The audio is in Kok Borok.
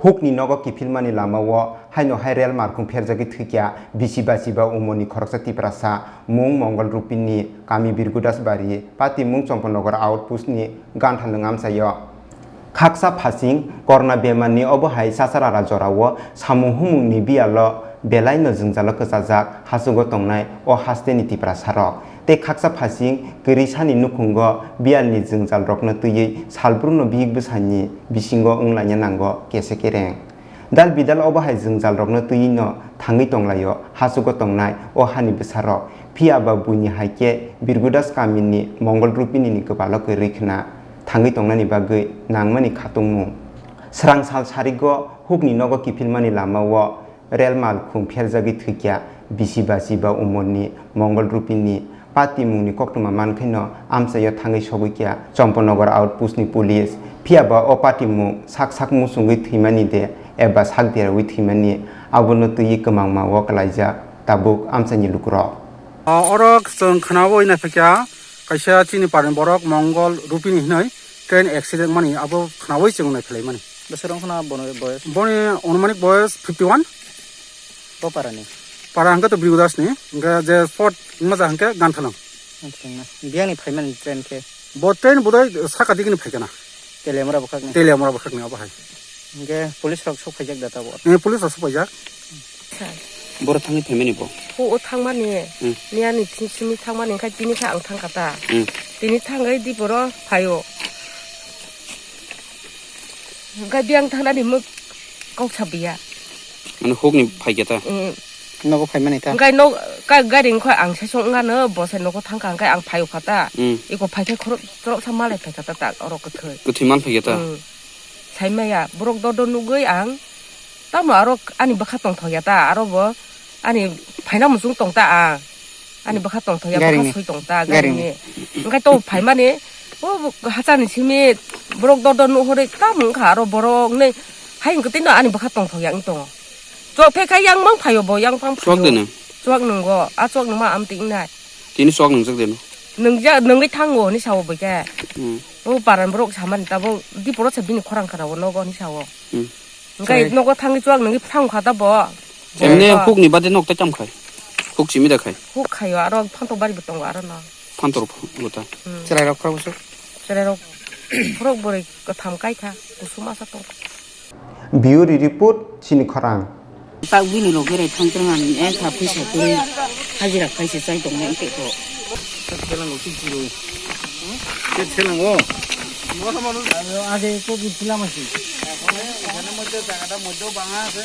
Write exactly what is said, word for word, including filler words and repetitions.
Hukni nogo kiphilmani lamao haino hai rel malkhung pherjagwi thwikya bisi bachiba umorni khoroksa Tiprasa, mung Mongol Rupini, kami Birgudas Bari, pati mung Chomponogar outpost ni gantha lwng amchaio. Khaksa phasing corona bemarni obo hai Chacharara jorao samung humungni biyalo belaino jwngjalo kwchajak hachugo tongnai o hasteni Tiprasarok. Tei khaksa phasing kwrwi sani nukhungo biyalni jwngjalrokno twiwi salbruno bihik bwsani bisingo wnglaina nango kese kereng. Dal bidal obo hai jwngjalrokno twiwino thangwi tonglaio hachugo tongnai o hani bwsarok. Phiya ba buini hai khe Birgudas kamini Mongol Rupinini kwpalo kwrwi khna thangwi tongnani bagwi nangmani khatungmung. Srang sal sarigo hukni nogo kiphilmani lamao rel malkhung pherjagwi thwikya bisi bachiba umorni Mongol Rupini patimungni koktwma mankhaino amchaio thangwi sogwi kya Chomponogar outpost ni police. Phiya ba o patimung sak sak muchungwi thwimani de eba sak derawi thwimani, abono twiwi kwmangma o kwlaijak tabuk amchaini lukurok. O, oro chwng khnaui naiphaikha kaisa chini parni borok Mongol Rupini hinwi train accident mani abo khnaui chwng naiphlai mani. Bwswk wngkha na bono boyes? Boni anumanik boyes fifty one. Bo parani? Para hwnkhe to Brigu Das ni, hwnkhe je spot wngma ja hwnkhe Ganthalang. Ganthalang na. Biyangni phaimani train khe? Bo train bodai saka digini phaikha na. Teliamura bwkhakni? Teliamura bwkhakni obo hai. Hwnkhe police rok sok phaijak da tabuk? Eh, police rok sok phaijak. Boro thangwi phaimani bo? Phuo thangmani, Hmm. miyani thing simi thangmani, hwnkhe tini khe ang thangkha ta. Hmm. Tini thangwi di boro phaio. Hwnkhe biyang thangnani mwk kok sabiya. Mane hukni phaikhe ta? Hmm. Nogo phaimani ta? Hwnkhe nok, ka, gari wngkha ang sesong wngano, bo se nogo thangkha, hwnkhe ang phaio kha ta. Hmm. Iko phaikhe khorok, chorok sa malai phaikha ta, ta, oro kwthwi. Kwthwi mal phaikhe ta? Hmm. Saimaya, borok dodo nugwi ang, tamo aro ani bwkha tongthokya ta, aro bo ani phaina muchung tong ta ang. Ani bwkha tongthokya, bwkha Garini. Soi tong ta, Garini. Garini. Hwnkhe to phaimani, o hachani simi borok dodo nuhorwi tamo wngkha aro borok nei hai hwnkhe tino ani bwkha tongthokya wng tongo. Chok phe kha yang mang phaio bo, yang phang phaio. Chok de nung? Chok nungo, a chok nungma amtwi wngnai. Tini chok nungjak de nung? Nungja-, nungwi thango hinwi sao bo khe. Hmm. O paran borok samani tabuk diporo se bini khorang khna o nogo hinwi sao. Hmm. Hwnkhe Chwrai. Nogo thangwi chuak nungwi phang kha ta bo. Emne Bo. Hukni bade nok ta kam khai? Huk simi da khai? Huk khaio, aro phantok bari bo tongo aro no. Phantok bo ta? Hmm. Chwrairok khorok bwswk? Chwrairok khorok bwrwi kwtham kai kha, kusu masa tong. Bureau report, chini khorang. Tak bini rok berai thang twrwng ani, eh, kha pisa kwrwi hajira khaise chai tongnai tei kho. Thelango ki jiro. Ke thelango. Age ko bi phila masi. Ekhane moddhe jagata moddhe banga ase.